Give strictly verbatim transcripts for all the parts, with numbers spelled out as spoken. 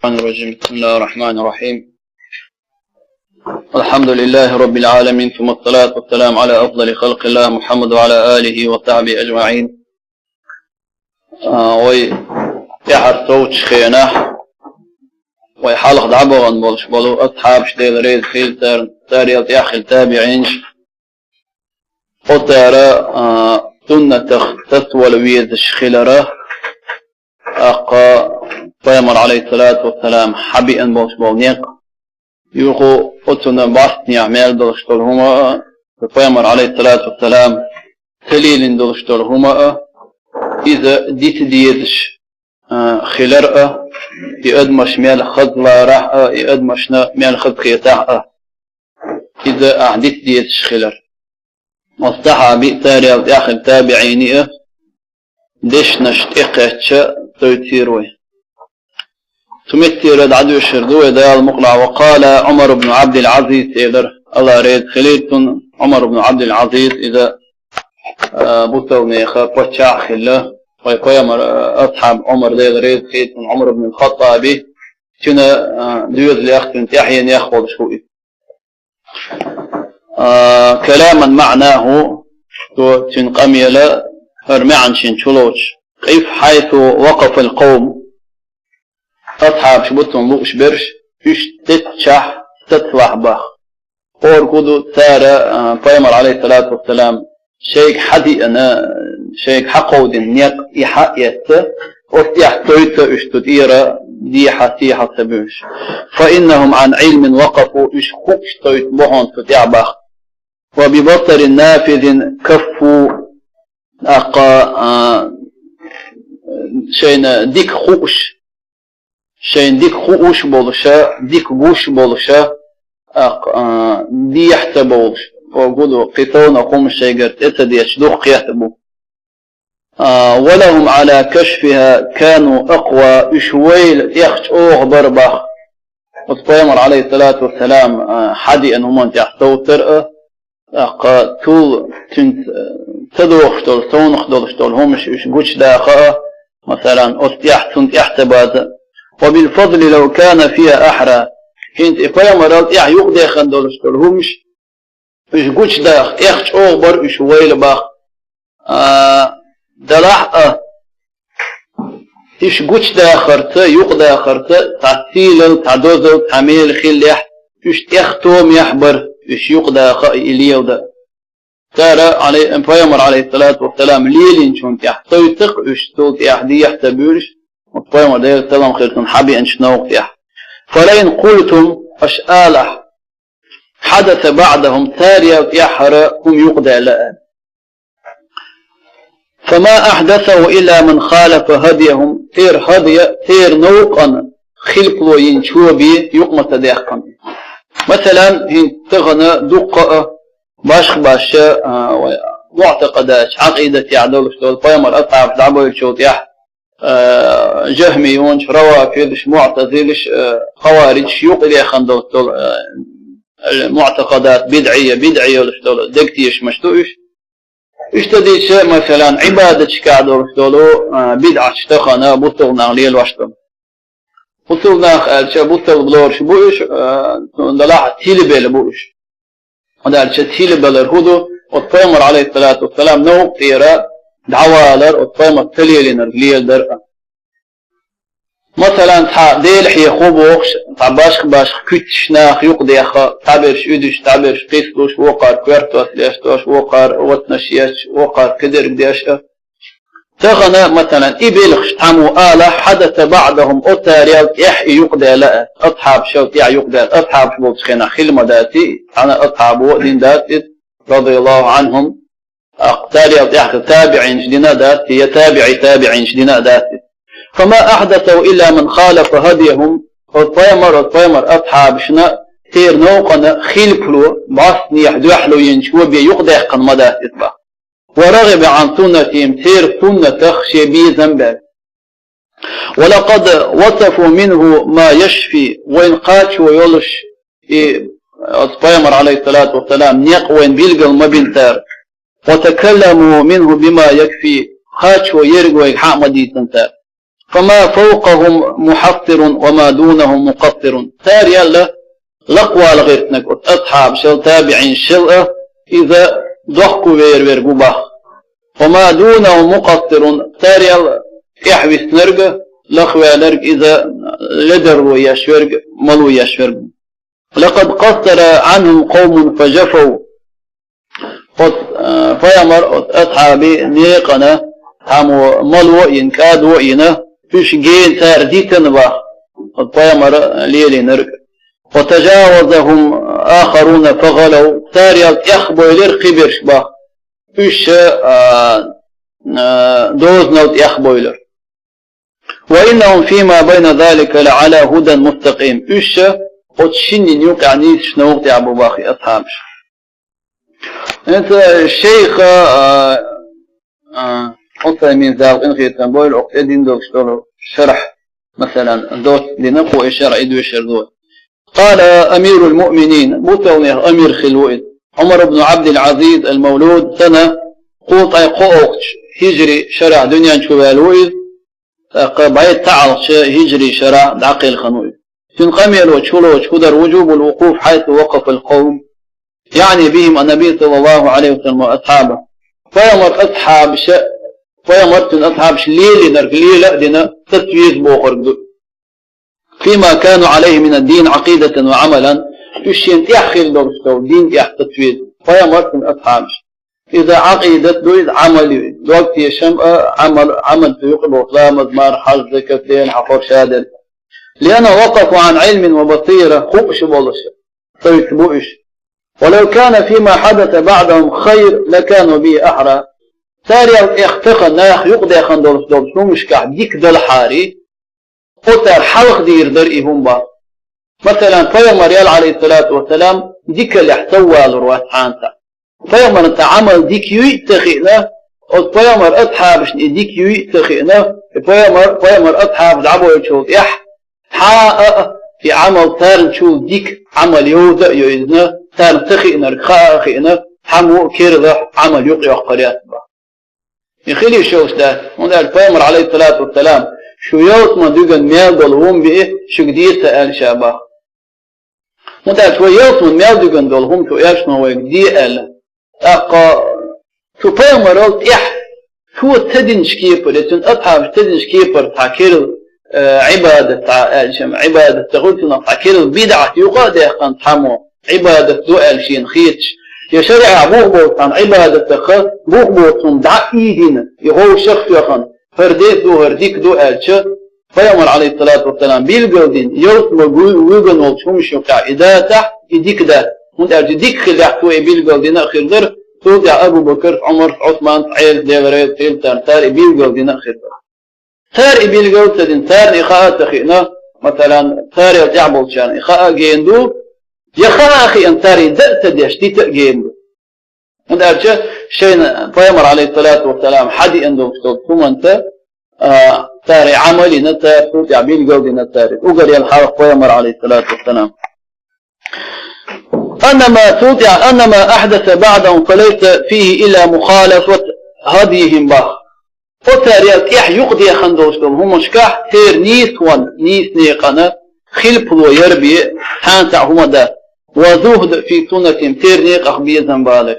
الرحمن الرحيم. بسم الله الرحمن الرحيم. الحمد لله رب العالمين، ثم الصلاة والسلام على أفضل خلق الله محمد وعلى آله وصحبه أجمعين. А, вай тӀаьхьара совцачу хенахь, вай хьалха дӀабахана болуш болу асхьабаш, Дела реза хилла царна, царел тӀаьхьа хилла табиӀинаш, оцара, а, суннатах сацавала везаш хилара, тӀаккха Пайхамар, Ӏалайхиссалату вассалам, хьабеана болуш болу некъ, юха оцунна бӀаьстенехь мел долуш долу хӀума а, Пайхамар, Ӏалайхиссалату вассалам, ца лелийна долуш долу хӀума а, иза дита дезаш, а, хилар а, и адамаш мел хазларахь а, и адамашна мел хазахетахь а, иза ахь дита дезаш хилар. Оцу сахьаби, царел тӀаьхьа табиӀини а дешнаш тӀекхаьчча, цуьнан тӀаьхьа вай. Цу меттера дӀадоьшур ду вай Дала мукъалахь. وقال عمر بن عبد العزيز, элира, АллахӀ реза хилийла цунна, Ӏумар ибн Ӏабдул-Ӏазиз, иза, а, бусалбанехан паччахь а хилла, вай пайхамар, а, асхьаб Ӏумар, Дела реза хилийла цунна, Ӏумар ибн ал-Хаттаби, цуьнан, а, доьзалех, цуьнан тӀаьхьенех волуш ву иза. А, كلاما معناه, цо цуьнан къамела хӀара маьӀна шена чулоцуш: قف حيث وقف القوم. Асхьабаш бу цунна лууш берш, уьш сецчахь сацалахь боху. Хьоьга хӀун ду, цара, а, пайхамар, Ӏалайхиссалату вассалам, шайга хьадеана, шайга хьакховдийна некъ и хьаэцна, оцу тӀехь цуьнца уьш цу тӀера дехьа-сехьа ца буьйлуш. فإنهم عن علم وقفوا, уьш хууш цуьнца бу хьуна цу тӀехь боху. وببصر نافذ كفوا, тӀаккха, а, шайна дика хууш, шайна дика хууш болуша, дика гуш болуша, тӀаккха, а, дехьа ца бовлуш, хьоьга хӀун ду, кхин совнаха хӀумнаш шайгара тӀе ца детташ дукха кхетта бу. А, ولهم على كشفها كانوا أقوى, уьш вайла тӀех чӀогӀа бара боху. Оцу пайхамар, Ӏалайхиссалату вассалам, а, хьадеана хӀуманна тӀехь совцар а, тӀаккха цул цуьнца, а, ца догӀуш долу, совнаха долуш долу хӀумнаш уьш гучудаха а, масалан, оцу тӀехь, цунна тӀехь ца база а. وبالفضل لو كان فيها أحرى. ХӀинца и пайхамарал тӀехь юкъадаьхна долуш долу хӀумнаш уьш гучудаха тӀех чӀогӀа бара уьш вайла боху. А, делахь а, уьш гучудахарца, юкъадахарца цхьа сийлалла, цхьа дозалла, цхьа мела хиллехь, уьш тӀех томехь бара, уьш юкъадаха а, и леладан а. Цара, Ӏалай-, пайхамар, Ӏалайхиссалату вассалам, лелийначунна тӀехь совцар а, уьш цул тӀехь дехьа ца буьйлуш, пайхамар, Делера салам хилла цунна, хьабеанчу новкъа тӀехь. فلئن قلتم, аша алахь, حدث بعدهم, царел тӀаьххьара хӀума юкъадаьлла аьлла. فما أحدثه إلا من خالف هديهم, церан хӀадий, церан новкъан хилпало йинчо бен юкъа ма ца даьккхина. Масалан, хӀинца тахана дуккха а башха-башха, а, вай муӀтакъадаташ, Ӏакъидатехь долуш долу, пайхамар асхьабаш дӀабевллачул тӀехь, а, жахмиюнаш, равафидаш, муӀтазилаш, а, хавариджаш юкъадаьхна долуш долу, а, муӀтакъадат бидӀийя, бидӀа йолуш долу дегтешамаш ду уьш. Иштта дийцича, масалан, Ӏибадаташкахь долуш долу, а, бидӀаташ тахана бусалба наха лелош ду. Бусалба нах аьлча, бусалба лоруш бу уьш, а, цундела тилабелла бу уьш. ХӀунда аьлча тилабалар хӀун ду? Оцу пайхамар, Ӏалайхиссалату вассалам, новкъа тӀера дӀавалар, оцу пайхамар ца лелийнарг леладар а. Масалан, цхьа Делахь хӀу бохуш, цхьа башха-башха куьцаш наха юкъадаьхна, цхьаберш уьдуш, цхьаберш кхиссалуш, вокхар коьртос лестош, вокхар ватнаш еш, вокхар кхидерг деш а. Тахана, масалан, и белхаш цхьаммо алахь, حدث بعدهم, оцарел тӀехь и юкъадаьлла а, асхьабашал тӀехь юкъадаьлла, асхьабаш болчу хенахь хилла ма дац и, цхьана асхьабо а дина дац иза, رضي الله عنهم. ТӀаккха царел тӀаьхьа табиӀинаш дина а дац, я табиӀи табиӀинаш дина а дац иза. فما أحدثه إلا من خالف هديهم, оцу пайхамар, оцу пайхамар асхьабашна, церан новкъана хилпало, бӀаьстенехь дуьхьало йинчо бен юкъадаьккхина ма дац иза боху. ورغب عن سنتهم, церан суннатах шен безам баьлла. ولقد وصفوا منه ما يشفي, вайна кхачо йолуш и, оцу пайхамар, Ӏалайхиссалату вассалам, некъ вайна билгал ма бина цара. وتكلموا منه بما يكفي, кхачо ерг вайга хьа а ма дийцина цара. فما فوقهم محصر وما دونهم مقصر. Цареал лакхвала гӀертанарг оцу асхьабашал, табиӀинашал а, иза дохко вер верг ву боху. وما دونهم مقصر, цареал тӀаьхьа виснарг, лахваьлларг, иза ледарло еш верг, мало еш верг. لقد قصر عنهم قوم فجفوا. Оцу, э, пайхамар оцу асхьабийн некъана цхьаммо мало а йина, кӀадо а йина, уьш гена цара дитина боху, оцу пайхамара лелийнарг. وتجاوزهم آخرون فغلوا, цареал тӀехбевлира кхиберш боху, уьш, а, а, дозанал тӀехбевлира. وإنهم فيما بين ذلك لعلى هدى مستقيم. Уьш оцу шиннин юкъахь нийсачу новкъа тӀехь бу боху и асхьабаш. ХӀинца шайха, а, а, Ӏусаймин Дала къинхетам бойла, оха тӀедина долуш долу шархь, масалан, доцца дина, кху и шархь, и доьшуш долу. قال أمير المؤمنين, муъминех амир хилла ву иза, Ӏумар ибн Ӏабдул-Ӏазиз ал-Мавлуд, сана кхузткъе кхоалгӀачу хӀижри шарахь дуьнен чу ваьлла ву иза, тӀаккха бӀе цхьалгӀачу хӀижри шарахь дӀакхелхина ву иза. Цуьнан къамело чулоцуш хӀун дара: وجوب الوقوف حيث وقف القوم، يعني بهم النبي صلى الله عليه وسلم وأصحابه. Пайхамар асхьабаша, пайхамар цуьнан асхьабаша лелийнарг лела а дина, саца веза бохург ду. فيما كانوا عليه من الدين عقيدة وعملا, уьш шена тӀехь хилла долуш долу дин тӀехь саца веза, пайхамар цуьнан асхьабаш. Иза Ӏакъидат ду, иза Ӏамал ю, дог тешам а, Ӏамал, Ӏамал цу юкъа боху, ламаз, марха, хьаж, закат, Дела хьахор, шадерг. لأنهم وقفوا عن علم وبصيرة, хууш болуш, цуьнца бу уьш. ولو كان فيما حدث بعدهم خير لكانوا به أحرى. Цареал тӀехь тахана нах юкъадаьхна долуш долчу хӀуманашкахь дика далахьара, оцара хьалха дийр дара и хӀума боху. Масалан, пайхамар ял, Ӏалайхиссалату вассалам, дикаллехь соввалур вац хьанца. Пайхамаран цхьа Ӏамал дика юй а ца хиъна, оцу пайхамар асхьабашна и дика юй а ца хиъна, и пайхамар, пайхамар асхьабаш дӀабойтучул тӀаьхьа, хьан а, а, и Ӏамал царначул дика Ӏамал йовза а йовзина, царна ца хиънарг хаа а хиъна, цхьаммо а керлахь Ӏамал юкъайоккхур яц боху. И хила йиш йолуш дац, хӀунда аьлча пайхамар, Ӏалайхиссалату вассалам, шу ялсаман дуьган мел долу хӀума бе, шуьга де ца аьлла ша боху. ХӀунда аьлча вай ялсаман мел дуьган долу хӀума шу аьлча ма вайга де аьлла. ТӀаккха цу пайхамарал тӀехь цо ца динчу кепара, я цуьнан асхьабаша ца динчу кепара цхьа керла, э, Ӏибадат, цхьа аьлча, Ӏибадат ца хуьлу цунах, цхьа керла бидӀат юкъа а даьккхина цхьаммо, Ӏибадат ду аьлла шена хеташ, я шариӀатехь бух боцу цхьана Ӏибадатах бух боцу хӀума дӀа а ийдина, и вовшах а тоьхна, хӀара дерг ду, хӀара дика ду аьлча, пайхамар, Ӏалайхиссалату вассалам, билгал дина, ялсаман вуьган волчу хӀуманаш юкъахь и дацахь, и дика дац. ХӀунда аьлча дика хиллехь, цо и билгал дина а хир дара, цул тӀаьхьа Абу Бакарс, Ӏумарс, Ӏусманс, Ӏелас, Дела реза хила царна, цара и билгал дина а хир дара. Цара и билгал ца дина, царна и хаа а ца хиъна, масалан, царел тӀехь болчарна и хаа а гена ду, я хаа а хиъна, цара и дан а ца деш, дита а гена ду. ХӀунда аьлча шайна пайхамар, Ӏалайхиссалату вассалам, хьадеана долуш долчу хӀуманца, а, цара и Ӏамал йина, цара цул тӀаьхьа билгал дина цара. Угар ял хьалха пайхамар, Ӏалайхиссалату вассалам. أن ما, цул тӀаьхьа, أن ما أحدث بعدهم فليس فيه إلا مخالفة هديهم боху. Оцарел тӀехь юкъадаьхна долуш долу хӀуманашкахь церан нийсонан, нийсанан некъана хилпало яр бен цхьанца а хӀума дан, وزهد في سنتهم, церан некъах безам балар.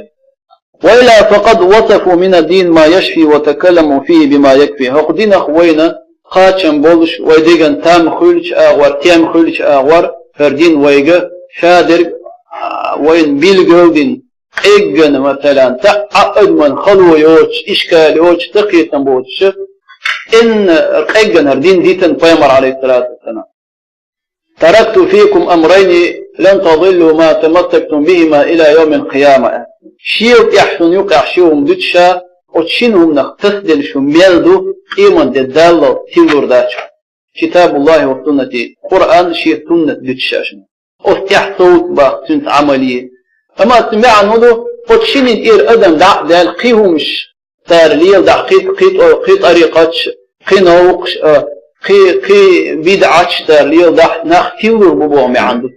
وإلا فقد وصفوا من الدين ما يشفي وتكلموا فيه بما يكفي. ХӀокху динах вайна кхачам болуш, вай деган там хуьлучу агӀор, тем хуьлучу агӀор, хӀара дин вайга шадерг, а, вайна билгал дина, къеггина, масалан, цхьа а адаман хало йоцуш, ишкал йоцуш, ца кхетам боцуш, цӀена къеггина хӀара дин дитина пайхамар, Ӏалайхиссалату вассалам. تركت فيكم أمرين لن تضلوا ما تمسكتم بهما إلى يوم القيامة. Шел тӀехь шуна юкъахь ши хӀума дуьту ша, оцу шина хӀуманах тасаделла шу мел ду, къемат де даллал тиллур дац шу. كتاب الله وسنتي, Къуръан, шен суннат дуьту ша шуна. Оцу тӀехь совца боху, цуьнца Ӏамал е. Амма цуьнан маьӀна хӀун ду, оцу шинна тӀера адам дӀа а даьлла, кхин хӀумаш цара леладахь, кхин, кхин тӀо-, кхин тӀарикъаташ, кхин новкъаш а, кхин, кхин бидӀаташ цара леладахь, нах тиллур бу боху маьӀна ду.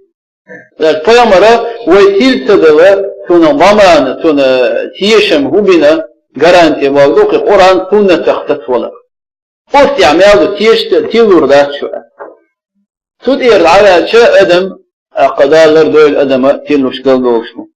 Пайхамара вай тилла ца дала, цунах бамана, цунах тешам хӀун бина, гаранти боху ду кхин Къуръан, суннатах сацавала. Оццехь мел ду тешаш а тилур дац шу. Цу тӀера дӀаваьлча адам, тӀаккха Дала лардойла адама тиллуш галдолуш ву.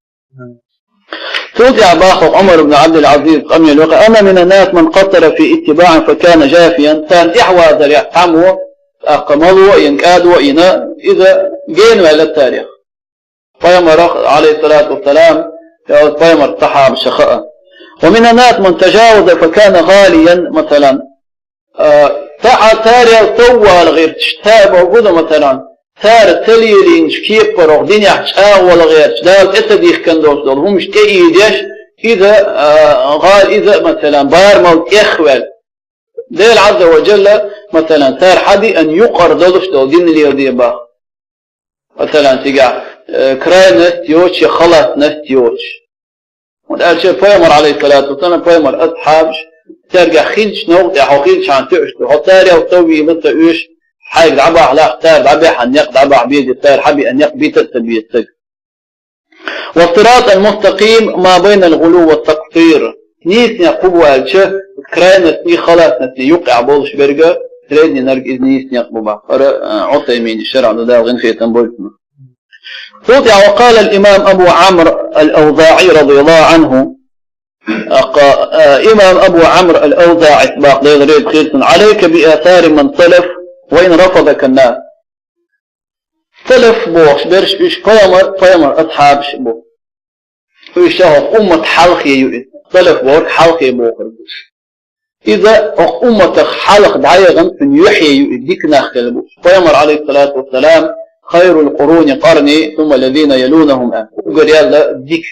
Цул тӀаьхьа боху Ӏумар ибн Ӏабдул-Ӏазиз къамел ваха: «Анна мина ннас ман къасара фи иттибаӀин фа кана жафиян». Царна тӀаьхьавазарех цхьаммо, тӀаккха мало а йина, кӀадо а йина, иза генаваьлла царех. Пайхамарах, Ӏалайхиссалату вассалам, я пайхамар сахьабашах а. «Ва мина ннас ман тажаваза фа кана гӀалиян», масалан, а, цхьа а царел соввала гӀерташ, цара бохург ду, масалан, цара ца лелийначу кепара динехь чӀагӀвала гӀерташ, Дала тӀе ца дихкина долуш долу хӀумаш тӀеийдеш, иза, а, гӀа-, иза, масалан, барамал тӀехваьлла. Дела Ӏазза ва Джалла, масалан, цара хьадиъна юкъара долуш долу дин леладе боху. Масалан, цигахь, э, крайность йоцуш я халатность йоцуш. ХӀунда аьлча пайхамар, Ӏалайхиссалату вассалам, пайхамар асхьабаш, цаьргахь хилча, новкъа тӀехь хьо хилчахьана тоьуш ду, хьо царел соввийла ца оьшу, хьайга дӀабахьа лаахь, цара дӀабаьхьна некъ дӀабахьа беза, цара хьабеана некъ бита а ца беза цаьрга. «Ва ссиратал мустакъим ма байнал гӀулу ва таксир». Нийса некъ хӀун бу аьлча, крайностни, халатностни юккъехь болуш берг, среднинарг иза нийса некъ бу боху. ХӀара, а, Ӏусаймина шархь ду, Дала гӀенахетам бойла цунах. Цул тӀаьхьа ва къала ал-имам Абу Ӏамр ал-АвзаӀи радияллаху Ӏанху, а, имам Абу Ӏамр ал-АвзаӀис боху, Дела реза хуьлда цунна: «Ӏалайка би асари ман салаф ва ин рафадака ннас». Салаф бохуш берш уьш пайхамар, пайхамар асхьабаш бу. Уьш хӀокху уммат хьалхе ю иза. Салаф бохург хьалхе бохург бу. Иза хӀокху умматах хьалха дӀаяхана цуьнан юьхье ю иза, дика нах хилла бу. Пайхамар, Ӏалайхиссалату вассалам, «Хайрул къуруни къарни, сумма ллазина ялунахум», аьлла. Уггар яьлла дика,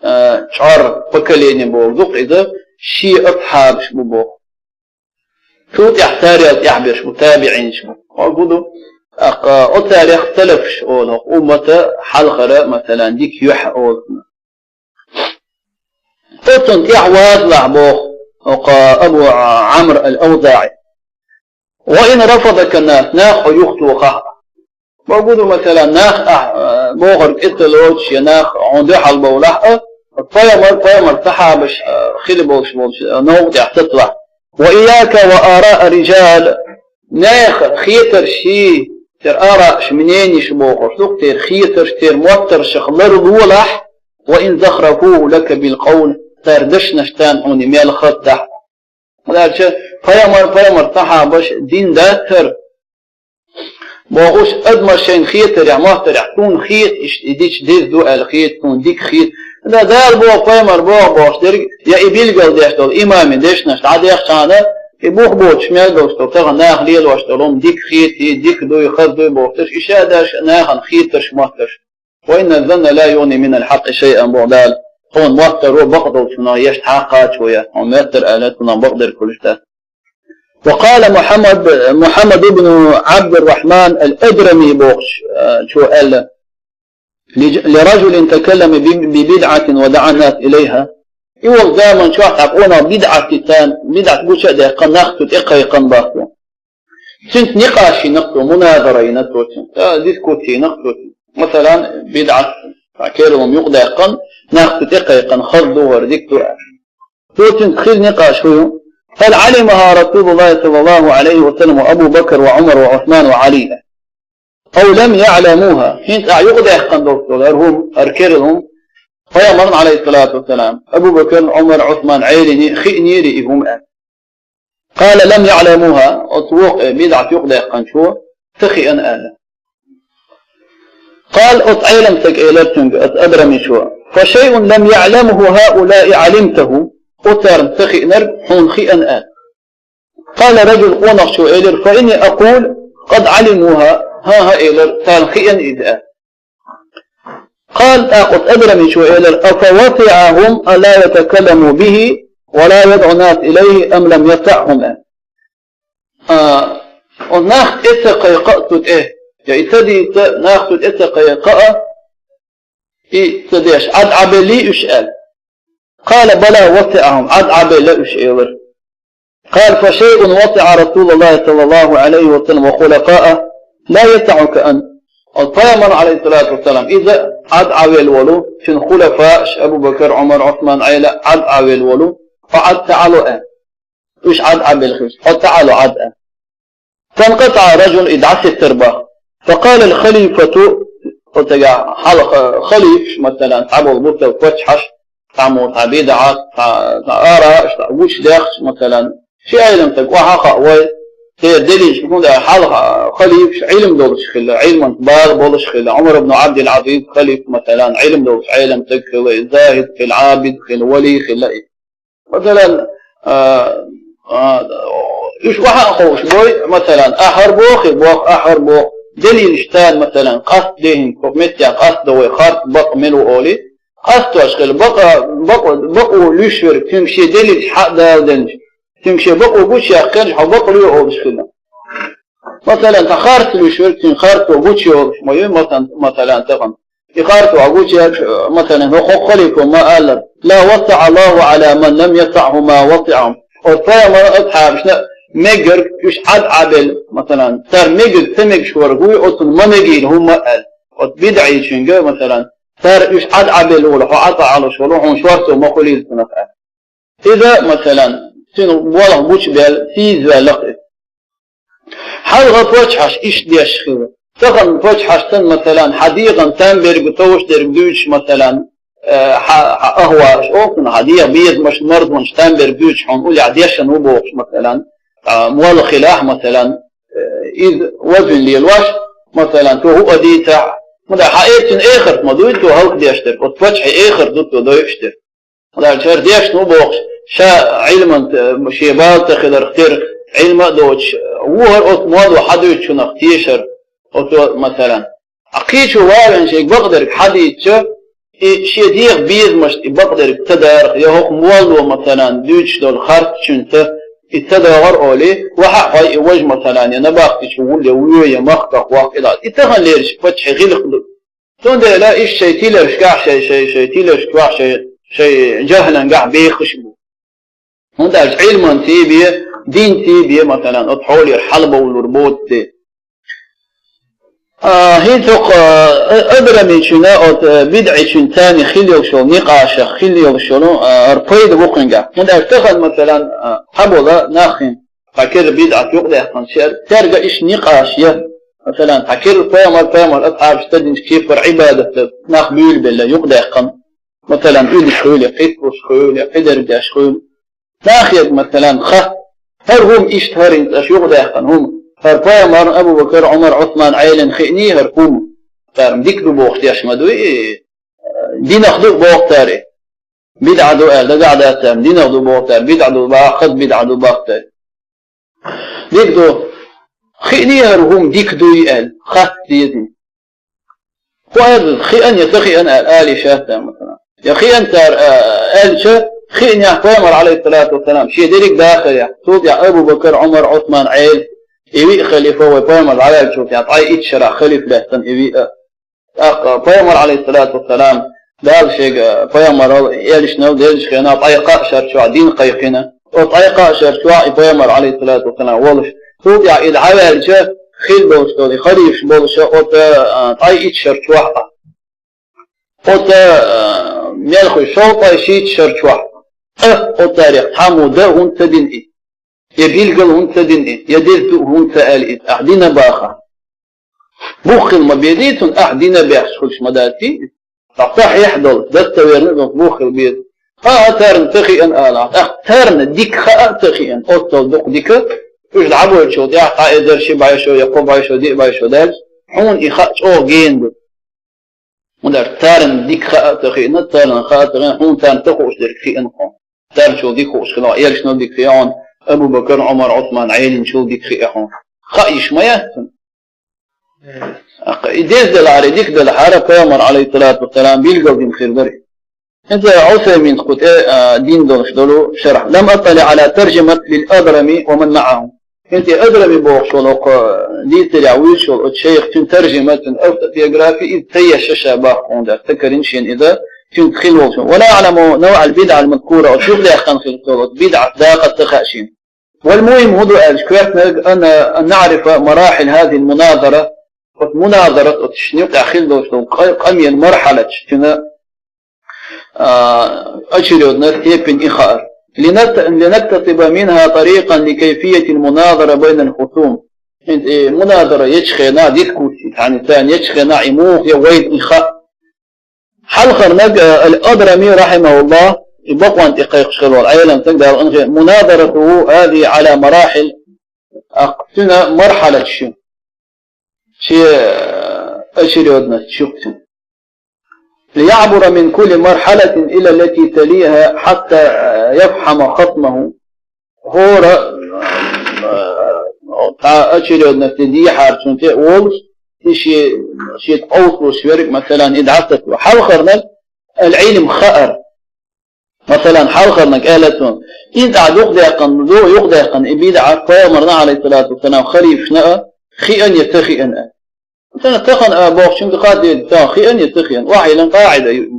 а, чӀор, поколение бохург ду-кх иза, шен асхьабаш бу боху. Цул тӀаьхьа царел тӀаьхьаберш бу, табиӀинаш бу. Хьо гу ду, тӀаккха оцарех салафаш олу, хӀокху уммата хьалхара, масалан, дика юьхь олу. Оцунна тӀаьхьа вазалахь боху хӀокху Абу Ӏамр ал-АвзаӀи. «Ва ин рафадака ннас», нах хьо юхатохахь а. Бохург ду, масалан, нах ахь, а, бохург тӀе ца лоцуш, я нах хьуна дуьхьал бовлахь а, пайхамар, пайхамар сахьабаш, а, хила болуш болчу, а, новкъа тӀехь сацалахь. «Ва ийяка ва араа ар-риджал», нехан хетарш, церан арааъш, мненеш бохурш ду-кх, церан хетарш, церан моттаршах ларлолахь, «ва ин захрафуху лака бил къавл», цара дешнашца хьуна мел хазахь а. ХӀунда аьлча пайхамар, пайхамар сахьабаш дин дац хӀара. Бохуш, адамаш шайна хетарехь, моттарехь, суна хета иштта, и дича деза ду аьлла хета, суна дика хета. Да, Дала боху, пайхамар боху бохуш дерг, я и билгалдеш долу имаман дешнаш дӀадехчахьана, и бух боцуш мел долуш долу, тахана наха лелош долу хӀума дика хета, дика дуй, хаза дуй бохуш, и ша дерш нахана хетарш, моттарш. «Ва инна ззанна ла югӀни минал хьакъи шайъан», боху Дала. Тхуна моттаро бакъдолчунах еш хьакхачо яц, хьуна моьттура аьлла, цунах бакъдерг хуьлуш дац. «Ва къала Мухьаммад, Мухьаммад ибн Ӏабдуррахьман ал-Адрами», бохуш, а, чо аьлла: «Ли, ли ражулин такаллама би, би бидӀатин ва даӀа ннас илайха». И волу заман чохь цхьа къонах бидӀат дита, бидӀат гуча а даьккхина, нах цу тӀе кхайкхина боху. Цуьнца никъаш йина цо, муназара йина цо цуьнца, а, дискуссия йина цо цуьнца. Масалан, бидӀат, цхьа керла хӀума юкъадаьккхина, нах цу тӀе кхайкхина, хаза ду хӀара, дика ду аьлла. Цо цуьнца хилла никъаш хӀун ю? «Хьал Ӏалимаха Расулуллахи саллаллаху Ӏалайхи ва саллам ва Абу Бакр ва Ӏумар ва Ӏусман ва Ӏали? Ав лам яӀламуха?» ХӀинца ахь юкъадаьккхина долуш долу хӀара хӀума, хӀара керла хӀума, пайхамарна, Ӏалайхиссалату вассалам, Абу Бакр, Ӏумар, Ӏусман, Ӏелина хиънийра и хӀума аьлла. «Къала лам яӀламуха», оцу воккха бидӀат юкъадаьккхинчо ца хиъна аьлла. Къала, оцу Ӏелам стага элира цуьнга, оцу Адрамичо: «Фа шайъун лам яӀламху хӀаулаи Ӏалимтаху», оцарна ца хиънарг хьуна хиъна аьлла. Къала ражул, къонахчо элира: «Фа инни акъулу къад Ӏалимуха», хӀан-хӀа, элира, царна хиъна иза аьлла. Къала, тӀаккха оцу Адрамичо элира: «Афа васиӀахум ан ла ятакалламу бихи ва ла ядӀу ннас илайхи ам лам ясиӀхум?» А, оцу нах тӀе ца кхайкха а цу тӀе, я и ца дийца, нах цу тӀе ца кхайкха а, и ца деш, Ӏад Ӏабеллий уьш аьлла. Къала бала васиӀахум, Ӏад Ӏабелла уьш, элира. Къала: «Фа шайъун васиӀа Расулаллахи саллаллаху Ӏалайхи ва саллам ва хулафааху ла ясиӀука анта». Ол пайхамар, Ӏалайхиссалату вассалам, иза Ӏад Ӏавелла волу, цуьнан хулафааш, Абу Бакр, Ӏумар, Ӏусман, Ӏела Ӏад Ӏавелла волу, хьо Ӏад ца Ӏало аьлла. Уьш Ӏад Ӏабелла хилча, хьо ца Ӏало Ӏад а. فانقطع الرجل, и дӀасеттар бах. فقال الخليفة, оцигахь хьалха халифаш, масалан, цхьаболу бусалба паччахьаш, цхьаммо цхьа бидӀа, цхьа, цхьа ара, цхьа гучудаьхча, масалан, ши Ӏелам стаг охьа а хаавой, церан делилаш, хӀунда аьлча хьалха халифаш Ӏилма долуш хилла, Ӏилманца бала болуш хилла. Ӏумар ибн Ӏабдул-Ӏазиз халифа, масалан, Ӏилма долуш Ӏелам стаг хилла, и захид хилла, Ӏабид хилла, вали хилла и. Масалан, а, а, уьш охьа а ховшабой, масалан, ахьар боху, боху, ахьар боху. Делилаш царна, масалан, къастадехьа, хӀокху меттехь къастадо вай, харц, бакъ мила ву олий, къастош хилла, бакъа, бакъо, бакъо луьйш верг, цуьнга шен делилаш хьа а даладенча, цуьнга шен бакъо гучуяьккхинчу, хьо бакъ лоь олуш хилла. Масалан, цхьа харц луьйш верг, цуьнан харцо гучуйолуш ма ю, масалан, масалан, тахана. И харцо гучуяьлча, масалан, хӀокху халифо ма аллара: لا وسع الله على من لم يسعه ما وسعهم. Оцу пайхамаран асхьабашна мегарг уьш Ӏад Ӏабелла, масалан, цара мегарг ца мегаш верг вуй, оцунна ма мегийла хӀумма а аьлла. Оцу бидӀийчуьнга, масалан, цара уьш Ӏад Ӏабелла волу, хьо Ӏад Ӏалуш волу, хьуна шорто ма хуьлийла цунах аьлла. Иза, масалан, цуьнан болх гучубаьлла, сийзаваьлла-кх иза. Хьалха паччахьаш иштта деш хилла. Тахана паччахьаш санна, масалан, хьан дегӀан там берг, товш дерг дуьйцуш, масалан, э, хьан, хьан ахӀвалаш олу, хьан дегӀан безамаш, марзонаш там берг дуьйцуш, хьуна уллехь дешна ву бохуш, масалан, а, молла хилахь, масалан, э, иза вазвина лелош, масалан, цо хӀуъа дийцахь, хӀунда хьан э-, цуьнан эхарт ма дуй, цо хӀаллакдеш дерг, оцу паччахьан эхарт ду цо дойуш дерг. Даьлчара дешна ву бохуш, ша Ӏилманца, э, шен бала ца хиларх тера, Ӏилма а доцуш, э, ву хӀара оцу молло хьан дуьйцучунах тешар, оцо, масалан. Ткъа кхечо валийна шайга бакъдерг хьан дийцча, и шен дегӀан безамашца и бакъдерг ца дарах, я хӀокху молло, масалан, дуьйцуш долу харцчуьнца и ца догӀура олий, вахьа а хьой и важа, масалан, я набахти чу вуьллу, я вуьйш, я махках ваккха и дӀа. И тахана лерриш паччахьан гӀиллакх ду. Цундела иштта шайн тиларшкахь, шайн, шайн, шайн тиларшкахь, шайн, шайн жахӀалангахь бехаш бу. ХӀунда аьлча Ӏилманций бен, динций бен, масалан, оцу хьолера хьалабовлур боцу де. А, хӀинца хӀокху, а, Адрамичуьнан, оцу, а, бидӀичуьнан царна хилла йолуш йолу никъашах хилла йолуш йолу, а, хӀара пайда бу кхуьнгахь. ХӀунда аьлча тахана, масалан, а, цхьабола нах хин, цхьа керла бидӀат юкъадаьккхина, цер-, цаьрга иштта никъаш я. Масалан, цхьа керла пайхамар, пайхамар асхьабаш ца динчу кепара Ӏибадат дан нах буьйлабелла юкъадаьккхина. Масалан, уьдуш хуьлу, кхиссалуш хуьлу, кхидерг деш хуьлу. Нахе, масалан, ха, хӀара хӀума иштта хӀара хӀинца аша юкъадаьккхина хӀума. ХӀара пайхамарна, Абу-Бакар, Ӏумар, Ӏусман Ӏелина хиъний хӀара хӀума? Цара дика ду бохуш деш ма дуй, динах ду боху цара. БидӀа ду аьлла, дагахь дац царна, динах ду боху цара, бидӀа ду баха, хаза бидӀа ду баха цара. Дика ду. Хиъний хӀара хӀума дика дуй аьлла, хатта дезий. ХӀун аьлла, хиъна я ца хиъна аьлла, али шаьтта, масалан. Я хиъна цара, а, аьлча, хиънехь пайхамар, алейхиссалату вассалам, шен дерриг дахарехь, цул тӀаьхьа Абу-Бакар, Ӏумар, Ӏусман, Ӏели, и виъ халифа вай пайхамар дӀаваьллачул тӀаьхьа, ткъе итт шарахь халифа лаьцна и виъ а. ТӀаккха пайхамар, алейхиссалату вассалам, Дала шега пайхамарал, элчанал деллачу хенахь, ткъе кхаа шар чохь дин кхайкхина. Оцу ткъе кхаа шар чохь и пайхамар, алейхиссалату вассалам, волуш. Цул тӀаьхьа и дӀаваьлча, хилла болуш долу, и халифаш болуша, оцу, а, ткъе итт шар чохь а. Оцу, а, мелхуй шовкъой шийтта шар чохь а. Оцу царех цхьаммо дан хӀунда ца дина и? Я билгал хӀунда ца дина и, я деза ду хӀунда ца аьлла иза, ахь дина баха. Бух хила ма безий цунна, ахь дина баьхча хуьлуш ма дац иза. Ткъа сахьихь долу, достоверно долу бух хила беза. Хаа царна ца хиъна ала, тӀаккха царна дика хаа а ца хиъна, оццул дукха дика, уьш дӀабойтучул тӀаьхьа, цхьа эзар ши бӀе шо, я кхо бӀе шо, диъ бӀе шо даьлча, хьуна и хаа чӀогӀа гена ду. ХӀунда аьлча царна дика хаа а ца хиъна, царна хаа а ца хиъна, хьуна царна ца хууш дерг хиъна хьуна. Царначул дика хууш хилла, элчанал дика хиъна хьуна, Абу-Бакар, Ӏумар, Ӏусман, Ӏелинчул дика хиъна хьуна. Хаа йиш ма яц цунна. ТӀаккха и деза делахьара, и дика делахьара, пайхамар, алейхиссалату вассалам, билгал дина хир дара. ХӀинца Ӏусаймин кху тӀе, а, дина долуш долу шархь. لم أطلع على ترجمة للأضرم ومن معه. ХӀинца и Адрами бохуш волу хӀокху дийцарехь вуьйцуш волу оцу шайх, цуьнан таржима, цуьнан автобиографи, иза ца еш ша баккха хьуна дац, ца карина шена иза, цуьнца хила волчун. ولا أعلم نوع البدعة المذكورة, оцу юкъадаьккхина хила долу оцу бидӀат дакъа ца хаьа шена. والمهم, хӀун ду аьлча, коьртаниг, أن، أن نعرف مراحل هذه المناظرة, оцу муназарат, оцу шина юкъахь хила долуш долу къа-, къамелан мархьалаташ, цуьнан а, очередная степень и хаар. لنت-، لنكتسب منها طريقا لكيفية المناظرة بين الخصوم. ХӀинца и муназара ечу хенахь, дискуссия, цхьана царна ечу хенахь и муха я вайна и хаа. Хьалхарниг, э, Ал-Адрами, рахьимахуллах, и бакъонна тӀе кхайкхаш хилла волу Ӏелам стаг, Дала къинхетам, مناظرته هذه على مراحل, а, цуьнан мархьалаташ ю. Шен, э, очередность ю цуьнан. ليعبر من كل مرحلة إلى التي تليها حتى يفهم خصمه. ХӀора, э, цхьа очередность дехьара цунна тӀе а волуш, и шен, шен тӀе къовсалуш верг, масалан, и дӀасаца. Хьалхарниг, ал-Ӏилм, хаар. Масалан, хьалхарниг аьлла цунна, иза ахь дукха даьккхина, ду, юкъадаьккхина, и бидӀа пайхамарна, Ӏалайхиссалату вассалам, халифашна а хиъна я ца хиъна аьлла. Масалан, тахана а бохучуьнга хаддийла, ца хиъна я ца хиъна, охьайиллина къаӀида ю.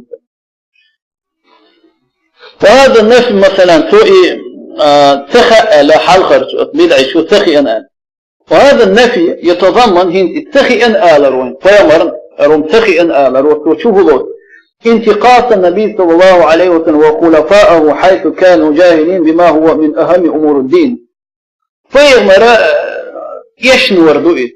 Ва хӀаза нафи, масалан, цо и, а, ца хаьа аьлла, хьалхарчу оцу бидӀи чу ца хиъна аьлла. Ва хӀаза нафи ятазамман, хӀинца и ца хиъна алар вайн, пайхамарна, хӀара ца хиъна алар, ва цо чу хӀун лоцу? انتقاص النبي صلى الله عليه وسلم وخلفائه حيث كانوا جاهلين بما هو من أهم أمور الدين. Пайхамара, э, эшна вар ду иза.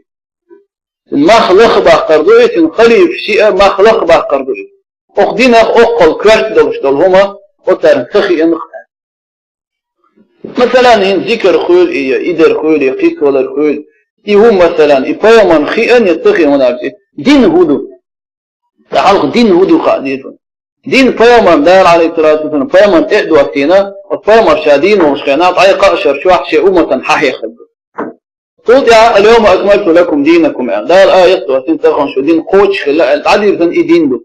Мах лаха баккхар ду иза, халифаш а мах лаха баккхар ду иза. Окху динах оккхул коьрта долуш долу хӀума оцарна ца хиъна. Масалан, хӀинца зикар хуьлу и, я и дар хуьлу, я кхин валар хуьлу. И хӀума, масалан, и пайхамарна хиъна я ца хиъна аьлча, дин хӀун ду? Ткъа хьалха дин хӀун ду хаа деза. Дин пайхамарна, Дала, Ӏалайхиссалату вассалам, пайхамарна тӀе а доссийна, оцу пайхамара ша дийна волуш хенахь, ткъе кхаа шарчохь шен умматана хьахьехар ду. Цул тӀаьхьа, «Ал-йовма акмалту лакум динакум», аьлла, Дала аят доссийна, тахана шун дин кхочуш хилла аьлла, дӀадирзина и дин ду.